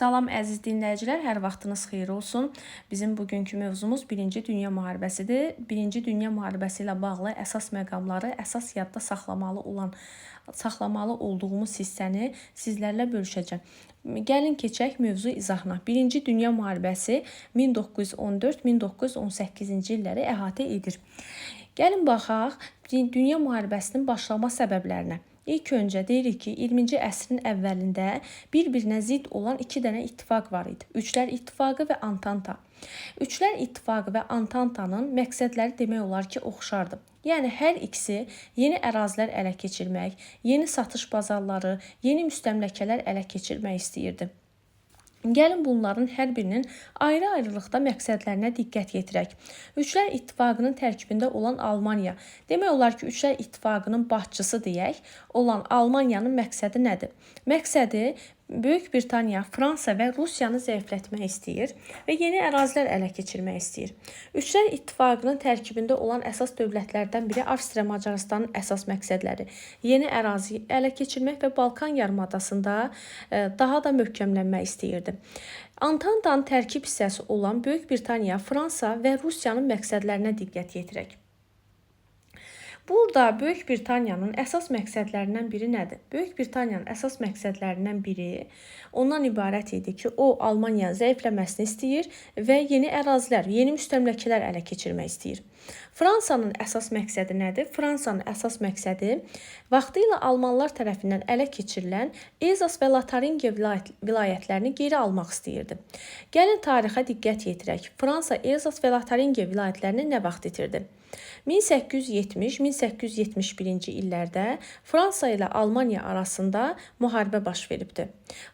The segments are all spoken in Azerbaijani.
Salam əziz dinləyicilər, hər vaxtınız xeyir olsun. Bizim bugünkü mövzumuz Birinci Dünya Müharibəsidir. Birinci Dünya Müharibəsi ilə bağlı əsas məqamları, əsas yadda saxlamalı olduğumuz hissəni sizlərlə bölüşəcəm. Gəlin keçək mövzu izahına. Birinci Dünya Müharibəsi 1914-1918-ci illəri əhatə edir. Gəlin baxaq Dünya Müharibəsinin başlama səbəblərinə. İlk öncə deyirik ki, 20-ci əsrin əvvəlində bir-birinə zidd olan iki dənə ittifaq var idi. Üçlər İttifaqı və Antanta. Üçlər İttifaqı və Antantanın məqsədləri demək olar ki, oxşardı. Yəni hər ikisi yeni ərazilər ələ keçirmək, yeni satış bazarları, yeni müstəmləkələr ələ keçirmək istəyirdi. Gəlin bunların hər birinin ayrı-ayrılıqda məqsədlərinə diqqət yetirək. Üçlər İttifaqının tərkibində olan Almaniya, demək olar ki, Üçlər İttifaqının başçısı deyək, olan Almaniyanın məqsədi nədir? Məqsədi Böyük Britaniya, Fransa və Rusiyanı zəiflətmək istəyir və yeni ərazilər ələ keçirmək istəyir. Üçlər İttifaqının tərkibində olan əsas dövlətlərdən biri Avstriya Macarıstanın əsas məqsədləri yeni ərazi ələ keçirmək və Balkan yarımadasında daha da möhkəmlənmək istəyirdi. Antantanın tərkib hissəsi olan Böyük Britaniya, Fransa və Rusiyanın məqsədlərinə diqqət yetirək. Burada Böyük Britaniyanın əsas məqsədlərindən biri nədir? Böyük Britaniyanın əsas məqsədlərindən biri ondan ibarət idi ki, o Almaniyanın zəifləməsini istəyir və yeni ərazilər, yeni müstəmləkələr ələ keçirmək istəyir. Fransanın əsas məqsədi nədir? Fransanın əsas məqsədi vaxtilə almanlar tərəfindən ələ keçirilən Elzas və Lotaringiya vilayətlərini geri almaq istəyirdi. Gəlin tarixə diqqət yetirək. Fransa Elzas və Lotaringiya vilayətlərini nə vaxt itirdi? 1870-1871-ci illərdə Fransa ilə Almaniya arasında müharibə baş veribdi.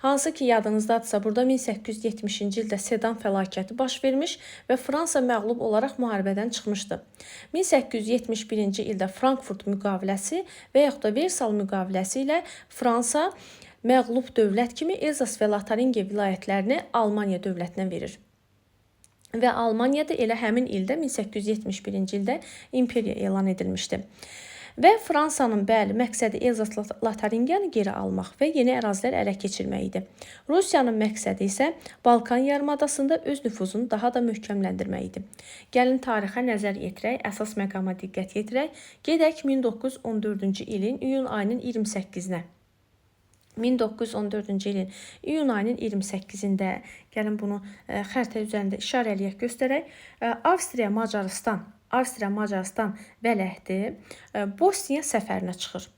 Hansı ki, yadınızdadırsa, burada 1870-ci ildə Sedan fəlakəti baş vermiş və Fransa məğlub olaraq müharibədən çıxmışdı. 1871-ci ildə Frankfurt müqaviləsi və yaxud da Versal müqaviləsi ilə Fransa məğlub dövlət kimi Elzas və Lotaringiya vilayətlərini Almaniya dövlətinə verir. Və Almaniyada elə həmin ildə 1871-ci ildə imperiya elan edilmişdi. Və Fransanın bəli məqsədi Elzas Lotaringiyanı geri almaq və yeni ərazilər ələ keçirmək idi. Rusiyanın məqsədi isə Balkan yarımadasında öz nüfuzunu daha da möhkəmləndirmək idi. Gəlin tarixə nəzər yetirək, əsas məqama diqqət yetirək. Gedək 1914-cü ilin iyun ayının 28-nə. 1914-cü ilin iyun ayının 28-də gəlin bunu xəritə üzərində işarə eləyək, göstərək. Avstriya Macarıstan vələhdi Bosniya səfərinə çıxır.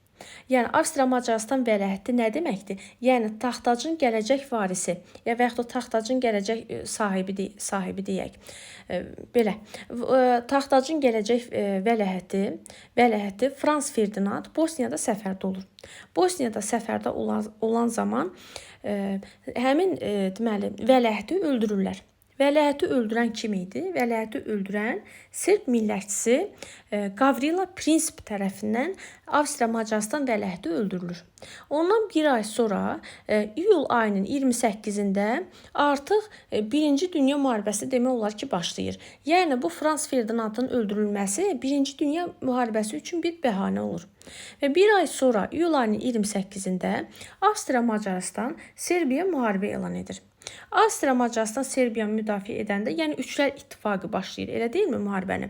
Yəni Avstriya Macarıstan vələhdi nə deməkdir? Yəni taxtacın gələcək varisi, ya və yaxud da taxtacın gələcək sahibi deyək. Belə. Taxtacın gələcək vələhdi Frans Ferdinand Bosniyada səfərdə olur. Bosniyada səfərdə olan zaman həmin deməli vələhdi öldürürlər. Vələhdi öldürən kim idi? Vələhdi öldürən Serb millətçisi Gavrila Prinsip tərəfindən Avstriya Macarıstan vələhdi öldürülür. Ondan bir ay sonra iyul ayının 28-də artıq Birinci Dünya Müharibəsi demək olar ki, başlayır. Yəni bu Frans Ferdinandın öldürülməsi Birinci Dünya Müharibəsi üçün bir bəhanə olur. Və bir ay sonra iyul ayının 28-də Avstriya Macarıstan Serbiya müharibə elan edir. Avstriya Macarıstan Serbiyanı müdafiə edəndə, yəni Üçlər İttifaqı başlayır, elə deyilmi müharibəni?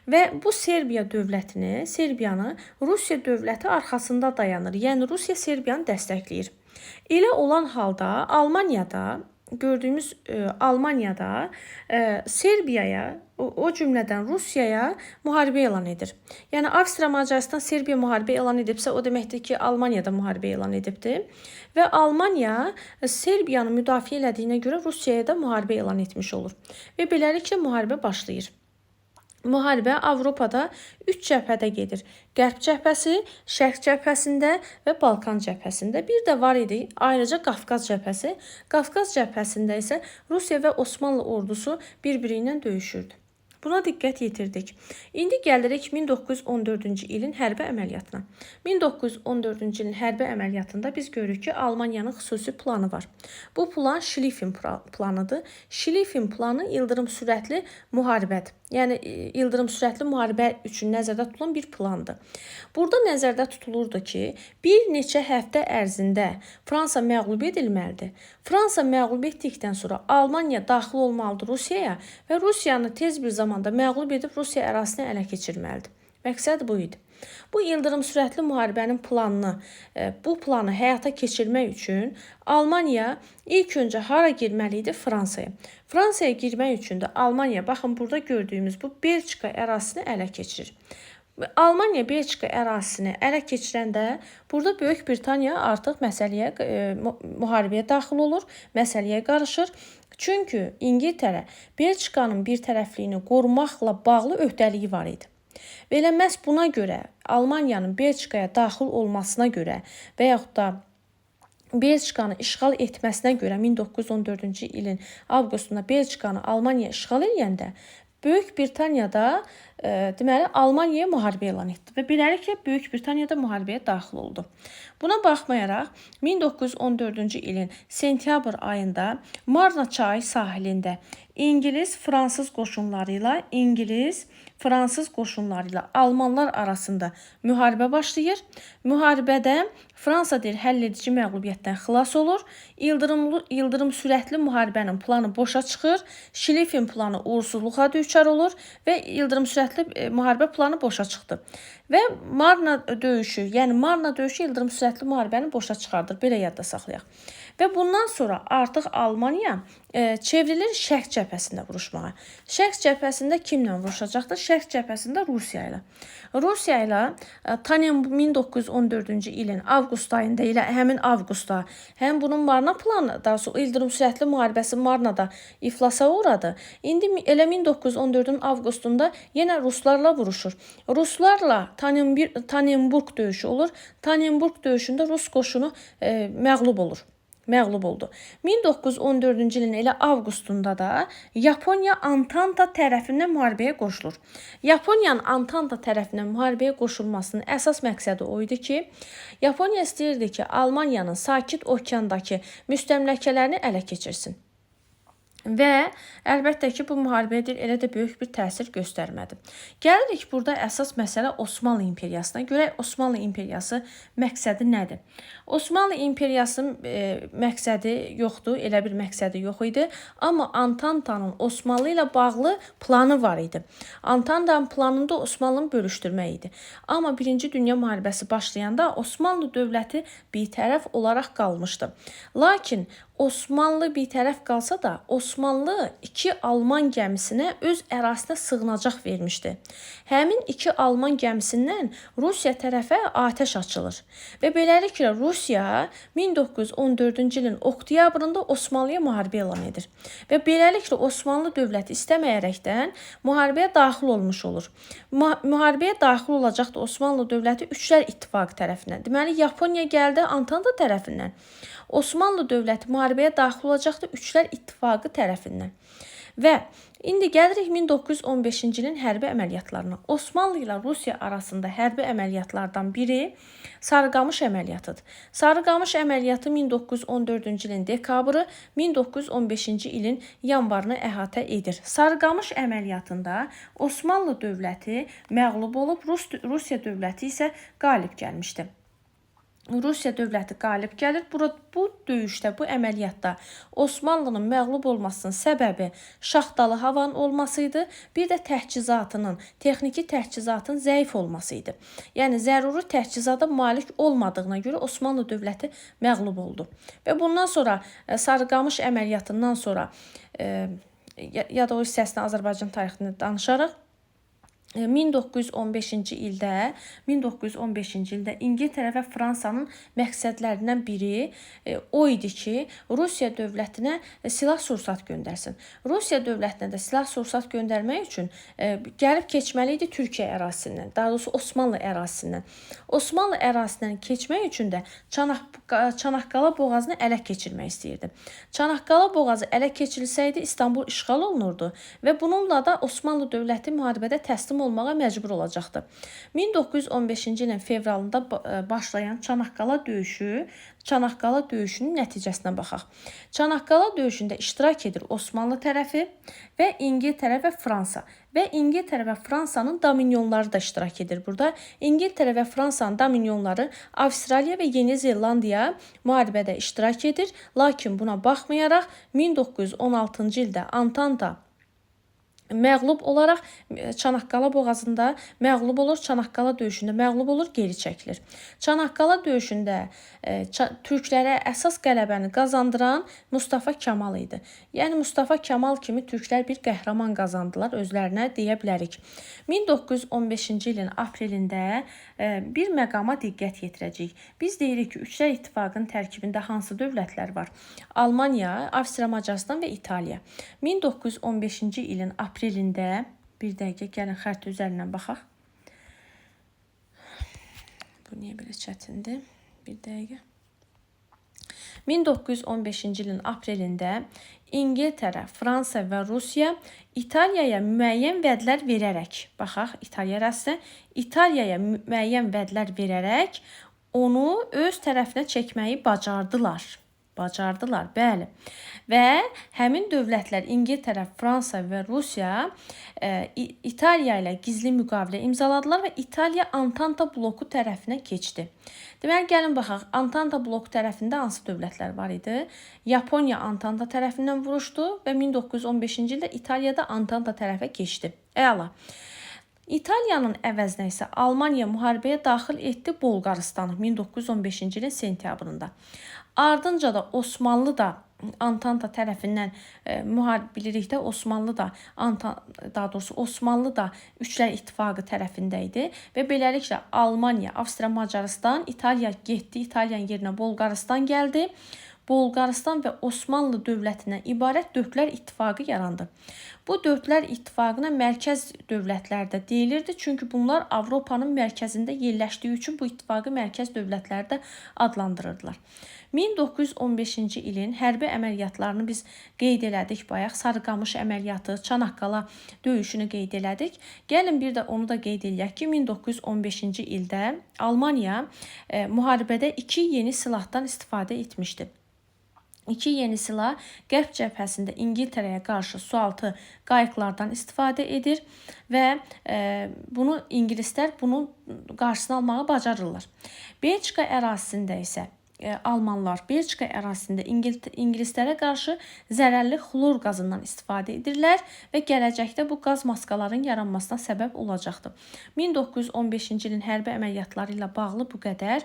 Və bu Serbiya dövlətini, Serbiyanı Rusiya dövləti arxasında dayanır. Yəni Rusiya Serbiyanı dəstəkləyir. Elə olan halda Almaniyada gördüyümüz Almaniyada Serbiyaya, o cümlədən Rusiyaya müharibə elan edir. Yəni Avstriya Macarıstan Serbiya müharibə elan edibsə, o deməkdir ki, Almaniya da müharibə elan edibdir. Və Almaniya Serbiyanı müdafiə elədiyinə görə Rusiyaya da müharibə elan etmiş olur. Və beləliklə müharibə başlayır. Müharibə Avropada 3 cəbhədə gedir. Qərb cəbhəsi, Şərq cəbhəsində və Balkan cəbhəsində. Bir də var idi ayrıca Qafqaz cəbhəsi. Qafqaz cəbhəsində isə Rusiya və Osmanlı ordusu bir-biri ilə döyüşürdü. Buna diqqət yetirdik. İndi gəlirik 1914-cü ilin hərbi əməliyyatına. 1914-cü ilin hərbi əməliyyatında biz görürük ki, Almaniyanın xüsusi planı var. Bu plan Şlifin planıdır. Şlifin planı ildırım sürətli müharibədir. Yəni ildırım sürətli müharibə üçün nəzərdə tutulan bir plandır. Burada nəzərdə tutulurdu ki, bir neçə həftə ərzində Fransa məğlub edilməlidir. Fransa məğlub etdikdən sonra Almaniya daxil olmalıdır Rusiyaya və Rusiyanı tez bir zamanda məğlub edib Rusiya ərazisini ələ keçirməlidir. Məqsəd bu idi. Bu ildırım sürətli müharibənin planını, bu planı həyata keçirmək üçün Almaniya ilk öncə hara girməli idi? Fransaya. Fransaya girmək üçün də Almaniya, baxın burada gördüyümüz bu Belçika ərazisini ələ keçirir. Almaniya Belçika ərazisini ələ keçirəndə burada Böyük Britaniya artıq məsələyə, müharibəyə daxil olur, məsələyə qarışır. Çünki İngiltərə Belçikanın bir tərəfliyini qorumaqla bağlı öhdəliyi var idi. Və elə məhz buna görə Almaniyanın Belçikaya daxil olmasına görə və yaxud da Belçikanı işğal etməsinə görə 1914-cü ilin avqustunda Belçikanı Almaniya işğal eləyəndə Böyük Britaniyada deməli Almaniyaya müharibə elan etdi və beləliklə Böyük Britaniya da müharibəyə daxil oldu. Buna baxmayaraq 1914-cü ilin sentyabr ayında Marna çayı sahilində İngilis-Fransız qoşunları ilə Almanlar arasında müharibə başlayır. Müharibədə Fransa deyir həll edici məğlubiyyətdən xilas olur. İldırım sürətli müharibənin planı boşa çıxır. Şlifin planı uğursuzluğa düçar olur və ildırım sürətli müharibə planı boşa çıxdı. Və Marna döyüşü, yəni Marna döyüşü ildırım sürətli müharibəni boşa çıxardır. Belə yadda saxlayaq. Və bundan sonra artıq Almaniya çevrilir Şərq cəbhəsində vuruşmağa. Şərq cəbhəsində kimlə vuruşacaqdır? Şərq cəbhəsində Rusiya ilə. Rusiya ilə 1914-cü ilin avqust ayında elə həmin avqustda həm bunun Marna planı, daha sonra ildırım sürətli müharibəsi Marnada iflasa uğradı. İndi elə 1914-ün avqustunda yenə ruslarla vuruşur. Ruslarla Tannenburg döyüşü olur. Tannenburg döyüşündə Rus qoşunu məğlub olur. Məğlub oldu. 1914-cü ilin elə avqustunda da Yaponiya Antanta tərəfindən müharibəyə qoşulur. Yaponiyanın Antanta tərəfindən müharibəyə qoşulmasının əsas məqsədi o idi ki, Yaponiya istəyirdi ki, Almaniyanın Sakit Okeandakı müstəmləkələrini ələ keçirsin. Və əlbəttə ki, bu müharibəyə elə də böyük bir təsir göstərmədi. Gəlirik burada əsas məsələ Osmanlı İmperiyasına. Görək Osmanlı İmperiyası məqsədi nədir? Osmanlı İmperiyasının məqsədi yoxdur, elə bir məqsədi yox idi. Amma Antantanın Osmanlı ilə bağlı planı var idi. Antantanın planında Osmanlını bölüşdürmək idi. Amma Birinci Dünya Müharibəsi başlayanda Osmanlı dövləti bitərəf olaraq qalmışdı. Lakin Osmanlı bitərəf qalsa da Osmanlı iki Alman gəmisinə öz ərazisinə sığınacaq vermişdi. Həmin iki Alman gəmisindən Rusiya tərəfə atəş açılır. Və beləliklə Rusiya 1914-cü ilin oktyabrında Osmanlıya müharibə elan edir. Və beləliklə Osmanlı dövləti istəməyərəkdən müharibəyə daxil olmuş olur. Müharibəyə daxil olacaqdı Osmanlı dövləti Üçlər İttifaqı tərəfindən. Deməli Yaponiya gəldi Antanta tərəfindən. Osmanlı dövləti müharibəyə daxil olacaqdı Üçlər İttifaqı tərəfindən. Və indi gəlirik 1915-ci ilin hərbi əməliyyatlarına. Osmanlı ilə Rusiya arasında hərbi əməliyyatlardan biri Sarıqamış əməliyyatıdır. Sarıqamış əməliyyatı 1914-cü ilin dekabrı 1915-ci ilin yanvarını əhatə edir. Sarıqamış əməliyyatında Osmanlı dövləti məğlub olub, Rusiya dövləti isə qalib gəlmişdi. Rusiya dövləti qalib gəlir. Bu döyüşdə, bu əməliyyatda Osmanlının məğlub olmasının səbəbi şaxtalı havanın olması idi, bir də təchizatının, texniki təchizatın zəif olması idi. Yəni zəruri təchizata malik olmadığına görə Osmanlı dövləti məğlub oldu. Və bundan sonra Sarıqamış əməliyyatından sonra ya da o hissəsini Azərbaycan tarixində danışarıq. 1915-ci ildə 1915-ci ildə İngiltərə və Fransanın məqsədlərindən biri o idi ki, Rusiya dövlətinə silah-sursat göndərsin. Rusiya dövlətinə də silah-sursat göndərmək üçün gəlib keçməli idi Türkiyə ərazisindən, daha doğrusu Osmanlı ərazisindən. Osmanlı ərazisindən keçmək üçün də Çanaqqala boğazını ələ keçirmək istəyirdi. Çanaqqala boğazı ələ keçirilsəydi İstanbul işğal olunurdu və bununla da Osmanlı dövləti müharibədə təslim olmağa məcbur olacaqdı. 1915-ci ilin fevralında başlayan Çanaqqala döyüşü, Çanaqqala döyüşünün nəticəsinə baxaq. Çanaqqala döyüşündə iştirak edir Osmanlı tərəfi və İngiltərə və Fransa və İngiltərə və Fransanın dominyonları da iştirak edir burada. İngiltərə və Fransanın dominyonları Avstraliya və Yeni Zelandiya müharibədə iştirak edir. Lakin buna baxmayaraq 1916-cı ildə Antanta məğlub olaraq Çanaqqala boğazında məğlub olur, Çanaqqala döyüşündə məğlub olur, geri çəkilir. Çanaqqala döyüşündə türklərə əsas qələbəni qazandıran Mustafa Kamal idi. Yəni Mustafa Kamal kimi türklər bir qəhrəman qazandılar özlərinə deyə bilərik. 1915-ci ilin aprelində bir məqama diqqət yetirəcəyik. Biz deyirik ki, Üçlər İttifaqının tərkibində hansı dövlətlər var? Almaniya, Avstriya, Macarıstan və İtaliya. 1915-ci ilin aprelində bir dəqiqə gəlin xəritə üzərindən baxaq. Bu niyə belə çətindir? Bir dəqiqə. 1915-ci ilin aprelində İngiltərə, Fransa və Rusiya İtaliyaya müəyyən vədlər verərək, baxaq İtaliya ərazisinə, İtaliyaya müəyyən vədlər verərək onu öz tərəfinə çəkməyi bacardılar. Bacardılar, bəli. Və həmin dövlətlər İngiltərə, Fransa və Rusiya İtaliya ilə gizli müqavilə imzaladılar və İtaliya Antanta bloku tərəfinə keçdi. Deməli, gəlin baxaq, Antanta bloku tərəfində hansı dövlətlər var idi? Yaponiya Antanta tərəfindən vuruşdu və 1915-ci ildə İtaliya da Antanta tərəfə keçdi. Əla. İtaliyanın əvəzinə isə Almaniya müharibəyə daxil etdi Bolqarıstanı 1915-ci ilin sentyabrında. Ardınca da Osmanlı da Antanta tərəfindən bilirik də Osmanlı da daha doğrusu Osmanlı da Üçlər İttifaqı tərəfində idi və beləliklə Almaniya, Avstriya, Macarıstan, İtaliya getdi. İtaliyanın yerinə Bolqarıstan gəldi. Bolqarıstan və Osmanlı dövlətindən ibarət Dördlər İttifaqı yarandı. Bu Dördlər İttifaqına mərkəz dövlətlər də deyilirdi. Çünki bunlar Avropanın mərkəzində yerləşdiyi üçün bu ittifaqı mərkəz dövlətlər də adlandırırdılar. 1915-ci ilin hərbi əməliyyatlarını biz qeyd elədik bayaq. Sarıqamış əməliyyatı, Çanaqqala döyüşünü qeyd elədik. Gəlin bir də onu da qeyd eləyək ki, 1915-ci ildə Almaniya müharibədə iki yeni silahdan istifadə etmişdi. İki yeni silah Qərb cəbhəsində İngiltərəyə qarşı sualtı qayıqlardan istifadə edir və bunu ingilislər bunun qarşısını almağı bacarırlar. Belçika ərazisində isə almanlar Belçika ərazisində ingilislərə qarşı zərərli xlor qazından istifadə edirlər və gələcəkdə bu qaz maskaların yaranmasına səbəb olacaqdır. 1915-ci ilin hərbi əməliyyatları ilə bağlı bu qədər.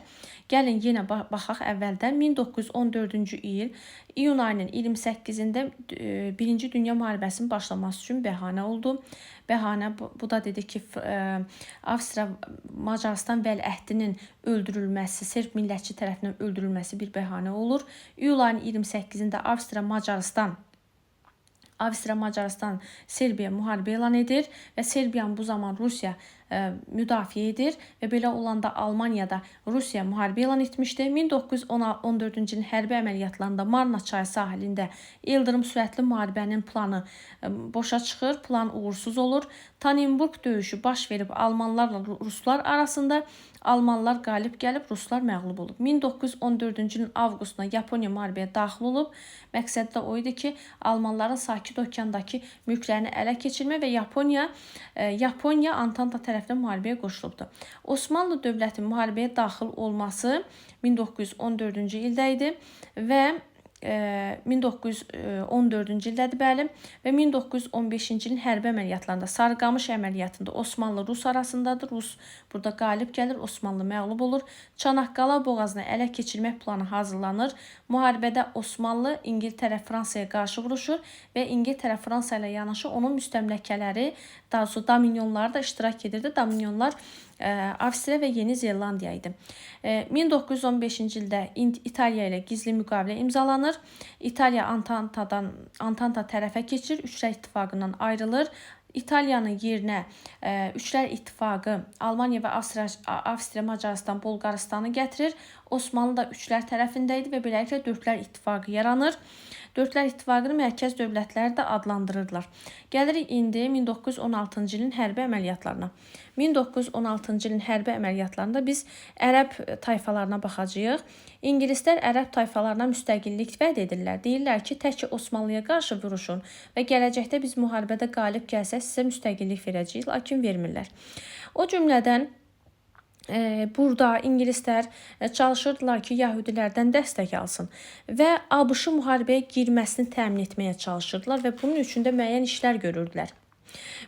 Gəlin yenə baxaq əvvəldən. 1914-cü il iyun ayının 28-də Birinci Dünya Müharibəsinin başlaması üçün bəhanə oldu. Bəhanə bu da dedi ki, Avstriya Macarıstan vəliəhdinin öldürülməsi, Serb millətçi tərəfindən öldürülməsi bir bəhanə olur. İyul ayının 28-də Avstriya Macarıstan Serbiya müharibə elan edir və Serbiyanı bu zaman Rusiya müdafiə edir və belə olanda Almaniyada Rusiya müharibə elan etmişdi. 1914-cü ilin hərbi əməliyyatlarında Marna çayı sahilində ildırım sürətli müharibənin planı boşa çıxır, plan uğursuz olur. Tannenburg döyüşü baş verib almanlarla ruslar arasında. Almanlar qalib gəlib, ruslar məğlub olub. 1914-cü ilin avqustunda Yaponiya müharibəyə daxil olub. Məqsəd də o idi ki, almanların Sakit Okeandakı mülklərini ələ keçirmək və Yaponiya Antanta tərəfindən müharibəyə qoşulubdu. Osmanlı dövlətinin müharibəyə daxil olması 1914-cü ildə idi və 1914-cü ildədir, bəli, və 1915-ci ilin hərbi əməliyyatlarında Sarıqamış əməliyyatında Osmanlı Rus arasındadır. Rus burada qalib gəlir, Osmanlı məğlub olur. Çanaqqala boğazını ələ keçirmək planı hazırlanır. Müharibədə Osmanlı İngiltərə, Fransaya qarşı vuruşur və İngiltərə, Fransa ilə yanaşı onun müstəmləkələri, daha doğrusu dominyonları da iştirak edirdi. Dominyonlar Avstriya və Yeni Zelandiya idi. 1915-ci ildə İtaliya ilə gizli müqavilə imzalanır. İtaliya Antanta tərəfə keçir, Üçlər İttifaqından ayrılır. İtaliyanın yerinə Üçlər İttifaqı Almaniya və Avstriya, Macarıstan, Bolqarıstanı gətirir. Osmanlı da Üçlər tərəfində idi və beləliklə Dördlər İttifaqı yaranır. Dördlər İttifaqını mərkəz dövlətləri də adlandırırlar. Gəlirik indi 1916-cı ilin hərbi əməliyyatlarına. 1916-cı ilin hərbi əməliyyatlarında biz ərəb tayfalarına baxacağıq. İngilislər ərəb tayfalarına müstəqillik vəd edirlər. Deyirlər ki, tək ki Osmanlıya qarşı vuruşun və gələcəkdə biz müharibədə qalib gəlsək sizə müstəqillik verəcəyik, lakin vermirlər. O cümlədən burada ingilislər çalışırdılar ki, yəhudilərdən dəstək alsın və ABŞ müharibəyə girməsini təmin etməyə çalışırdılar və bunun üçün də müəyyən işlər görürdülər.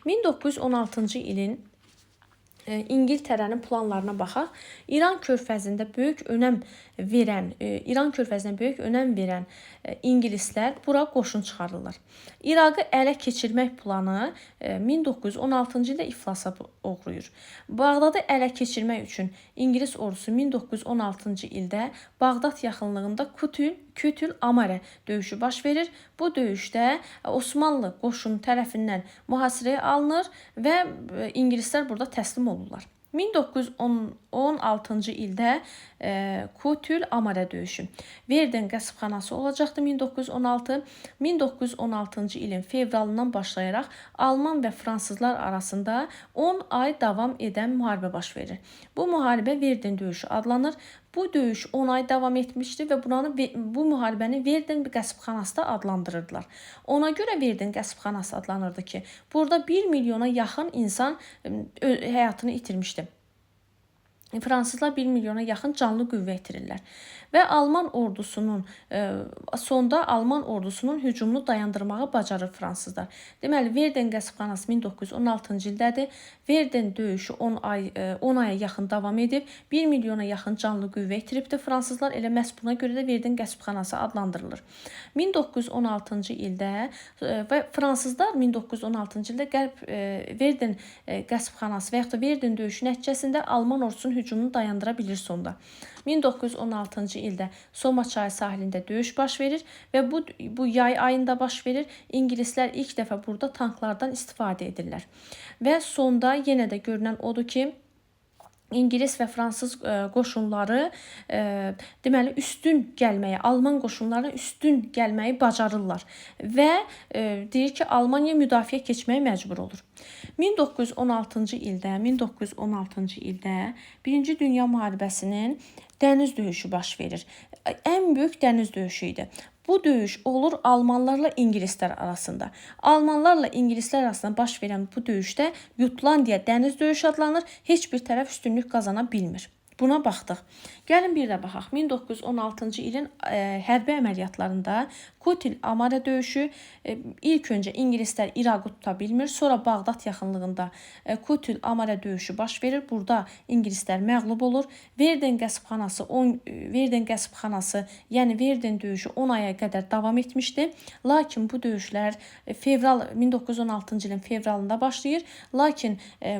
1916-cı ilin İngiltərənin planlarına baxaq. İran körfəzində böyük önəm verən, İran körfəzinə böyük önəm verən ingilislər bura qoşun çıxarırlar. İraqı ələ keçirmək planı 1916-cı ildə iflasa uğrayır. Bağdadı ələ keçirmək üçün İngilis ordusu 1916-cı ildə Bağdad yaxınlığında Kütül Amare döyüşü baş verir. Bu döyüşdə Osmanlı qoşunu tərəfindən mühasirəyə alınır və ingilislər burada təslim olurlar. 1916-cı ildə Kutül Amare döyüşü. Verden qəsbxanası olacaqdı 1916. 1916-cı ilin fevralından başlayaraq Alman və fransızlar arasında 10 ay davam edən müharibə baş verir. Bu müharibə Verden döyüşü adlanır. Bu döyüş 10 ay davam etmişdi və bu müharibəni Verden qəsbxanası da adlandırırdılar. Ona görə Verden qəsbxanası adlanırdı ki, burada 1 milyona yaxın insan həyatını itirmişdi. Fransızlar 1 milyona yaxın canlı qüvvə itirirlər və Alman ordusunun sonda Alman ordusunun hücumunu dayandırmağı bacarır fransızlar. Deməli, Verden qəsbxanası 1916-cı ildədir. Verden döyüşü 10 aya yaxın davam edib, 1 milyona yaxın canlı qüvvə itiribdir fransızlar. Elə məhz buna görə də Verden qəsbxanası adlandırılır. 1916-cı ildə və fransızlar 1916-cı ildə Qərb Verden qəsbxanası və yaxud da Verden döyüşü nəticəsində Alman ordusunun hücumunu dayandıra bilir sonda. 1916-cı ildə Soma çayı sahilində döyüş baş verir və bu yay ayında baş verir. İngilislər ilk dəfə burada tanklardan istifadə edirlər. Və sonda yenə də görünən odur ki, İngilis və fransız qoşunları deməli üstün gəlməyi, Alman qoşunlarına üstün gəlməyi bacarırlar və deyir ki, Almaniya müdafiə keçməyə məcbur olur. 1916-cı ildə Birinci Dünya Müharibəsinin dəniz döyüşü baş verir. Ən böyük dəniz döyüşü idi. Bu döyüş olur Almanlarla İngilislər arasında. Almanlarla İngilislər arasında baş verən bu döyüşdə Jutlandiya dəniz döyüşü adlanır. Heç bir tərəf üstünlük qazana bilmir. Buna baxdıq. Gəlin bir də baxaq. 1916-cı ilin hərbi əməliyyatlarında Kutil Amare döyüşü ilk öncə ingilislər İraqı tuta bilmir. Sonra Bağdad yaxınlığında Kutil Amare döyüşü baş verir. Burada ingilislər məğlub olur. Verden qəsbxanası, yəni Verden döyüşü 10 aya qədər davam etmişdi. Lakin bu döyüşlər fevral 1916-cı ilin fevralında başlayır. Lakin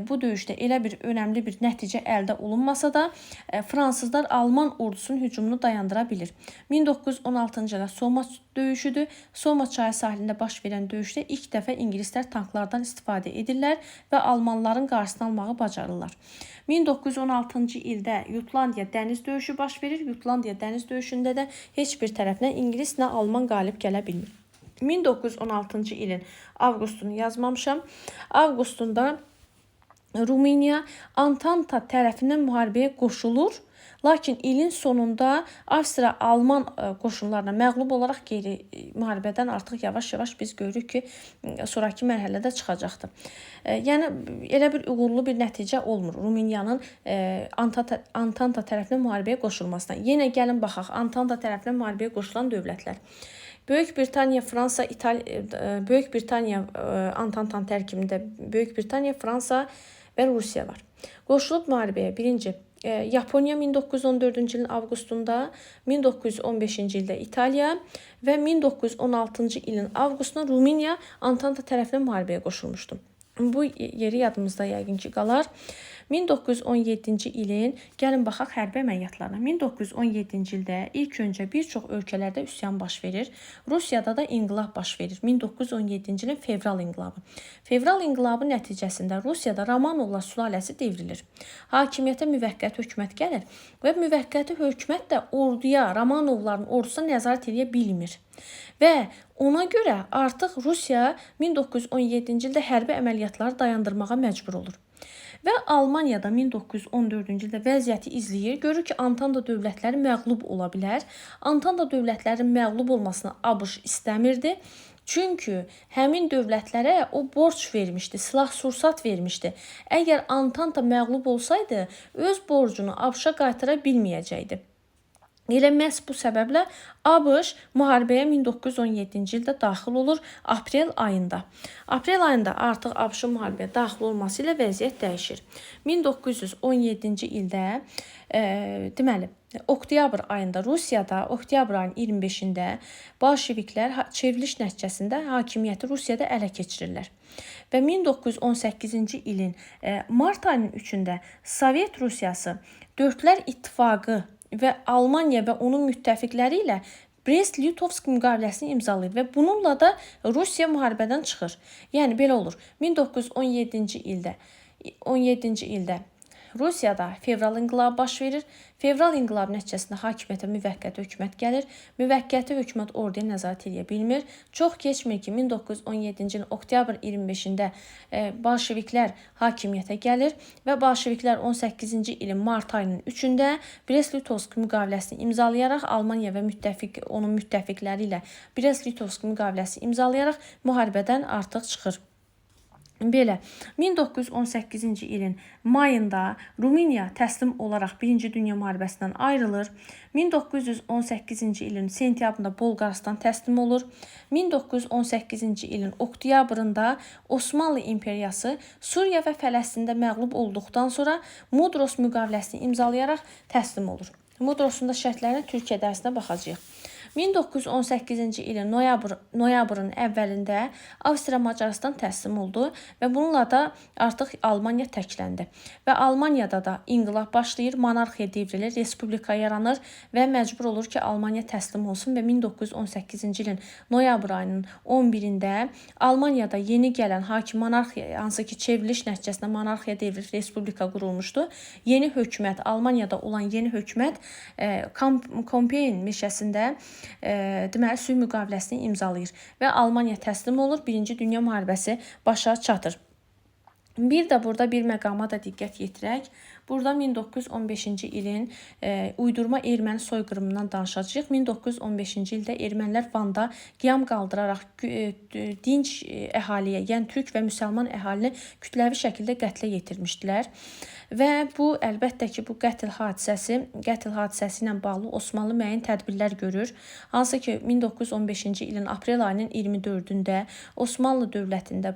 bu döyüşdə elə bir önəmli bir nəticə əldə olunmasa da fransızlar Alman ordusunun hücumunu dayandıra bilir. 1916-cı ildə Soma döyüşüdür. Soma çayı sahilində baş verən döyüşdə ilk dəfə ingilislər tanklardan istifadə edirlər və almanların qarşısını almağı bacarırlar. 1916-cı ildə Jutlandiya dəniz döyüşü baş verir. Jutlandiya dəniz döyüşündə də heç bir tərəf nə ingilis, nə alman qalib gələ bilmir. 1916-cı ilin avqustunu yazmamışam. Avqustunda Rumıniya Antanta tərəfindən müharibəyə qoşulur. Lakin ilin sonunda Avstriya-Alman qoşunlarına məğlub olaraq geri müharibədən artıq yavaş-yavaş biz görürük ki, sonrakı mərhələdə çıxacaqdır. Yəni elə bir uğurlu bir nəticə olmur Rumıniyanın Antanta tərəfindən müharibəyə qoşulmasına. Yenə gəlin baxaq Antanta tərəfindən müharibəyə qoşulan dövlətlər. Böyük Britaniya, Fransa, İtaliya, Böyük Britaniya Antantanın tərkibində Böyük Britaniya, Fransa və Rusiya var. Qoşulub müharibəyə birinci Yaponiya 1914-cü ilin avqustunda, 1915-ci ildə İtaliya və 1916-cı ilin avqustunda Rumıniya Antanta tərəfindən müharibəyə qoşulmuşdu. Bu yeri yadımızda yəqin ki qalar. 1917-ci ilin gəlin baxaq hərbi əməliyyatlarına. 1917-ci ildə ilk öncə bir çox ölkələrdə üsyan baş verir. Rusiyada da inqilab baş verir. 1917-ci ilin fevral inqilabı. Fevral inqilabı nəticəsində Rusiyada Romanovlar sülaləsi devrilir. Hakimiyyətə müvəqqəti hökumət gəlir və müvəqqəti hökumət də orduya, Romanovların ordusuna nəzarət edə bilmir. Və ona görə artıq Rusiya 1917-ci ildə hərbi əməliyyatları dayandırmağa məcbur olur. Və Almaniyada 1914-cü ildə vəziyyəti izləyir. Görür ki, Antanta dövlətləri məğlub ola bilər. Antanta dövlətlərinin məğlub olmasını ABŞ istəmirdi. Çünki həmin dövlətlərə o borc vermişdi, silah-sursat vermişdi. Əgər Antanta məğlub olsaydı, öz borcunu ABŞ-a qaytara bilməyəcəkdi. Elə məhz bu səbəblə ABŞ müharibəyə 1917-ci ildə daxil olur aprel ayında. Aprel ayında artıq ABŞ-ın müharibəyə daxil olması ilə vəziyyət dəyişir. 1917-ci ildə deməli oktyabr ayında Rusiyada oktyabr ayının 25-də bolşeviklər çevriliş nəticəsində hakimiyyəti Rusiyada ələ keçirirlər. Və 1918-ci ilin mart ayının 3-ündə Sovet Rusiyası Dördlər İttifaqı və Almaniya və onun müttəfiqləri ilə Brest-Litovsk müqaviləsini imzalayır və bununla da Rusiya müharibədən çıxır. Yəni belə olur. 1917-ci ildə Rusiyada fevral inqilabı baş verir. Fevral inqilabı nəticəsində hakimiyyətə müvəqqəti hökumət gəlir. Müvəqqəti hökumət orduya nəzarət edə bilmir. Çox keçmir ki, 1917-ci ilin oktyabr 25-də bolşeviklər hakimiyyətə gəlir və bolşeviklər 18-ci ilin mart ayının 3-ündə Brest-Litovsk müqaviləsini imzalayaraq Almaniya və onun müttəfiqləri ilə Brest-Litovsk müqaviləsi imzalayaraq müharibədən artıq çıxır. Belə, 1918-ci ilin mayında Rumıniya təslim olaraq Birinci Dünya Müharibəsindən ayrılır. 1918-ci ilin sentyabrında Bolqarıstan təslim olur. 1918-ci ilin oktyabrında Osmanlı İmperiyası Suriya və Fələstində məğlub olduqdan sonra Mudros müqaviləsini imzalayaraq təslim olur. Mudrosun da şərtlərinə Türkiyə dərsinə baxacağıq. 1918-ci ilin noyabrın əvvəlində Avstriya Macarıstan təslim oldu və bununla da artıq Almaniya təkləndi. Və Almaniyada da inqilab başlayır, monarxiya devrilir, respublika yaranır və məcbur olur ki, Almaniya təslim olsun və 1918-ci ilin noyabr ayının 11-də Almaniyada yeni gələn hakim monarxiya, hansı ki çevriliş nəticəsində monarxiya devrilib, respublika qurulmuşdu. Yeni hökumət, Almaniyada olan yeni hökumət Kompiyen meşəsində deməli sülh müqaviləsini imzalayır və Almaniya təslim olur. Birinci Dünya Müharibəsi başa çatır. Bir də burada bir məqama da diqqət yetirək. Burada 1915-ci ilin uydurma erməni soyqırımından danışacağıq. 1915-ci ildə ermənilər Vanda qiyam qaldıraraq dinc əhaliyə, yəni türk və müsəlman əhalini kütləvi şəkildə qətlə yetirmişdilər. Və bu əlbəttə ki, bu qətl hadisəsi ilə bağlı Osmanlı müəyyən tədbirlər görür. Hansı ki 1915-ci ilin aprel ayının 24-ündə Osmanlı dövlətində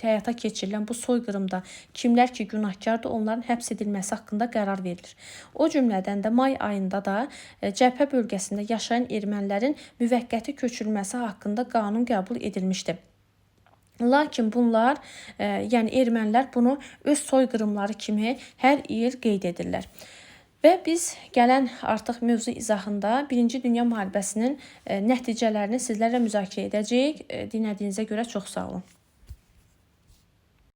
həyata keçirilən bu soyqırımda kimlər ki günahkardır, onların həbs edilməsi haqqında qərar verilir. O cümlədən də may ayında da cəbhə bölgəsində yaşayan ermənilərin müvəqqəti köçürülməsi haqqında qanun qəbul edilmişdi. Lakin bunlar, yəni ermənilər bunu öz soyqırımları kimi hər il qeyd edirlər. Və biz gələn artıq mövzu izahında Birinci Dünya Müharibəsinin nəticələrini sizlərlə müzakirə edəcəyik. Dinlədiyinizə görə çox sağ olun.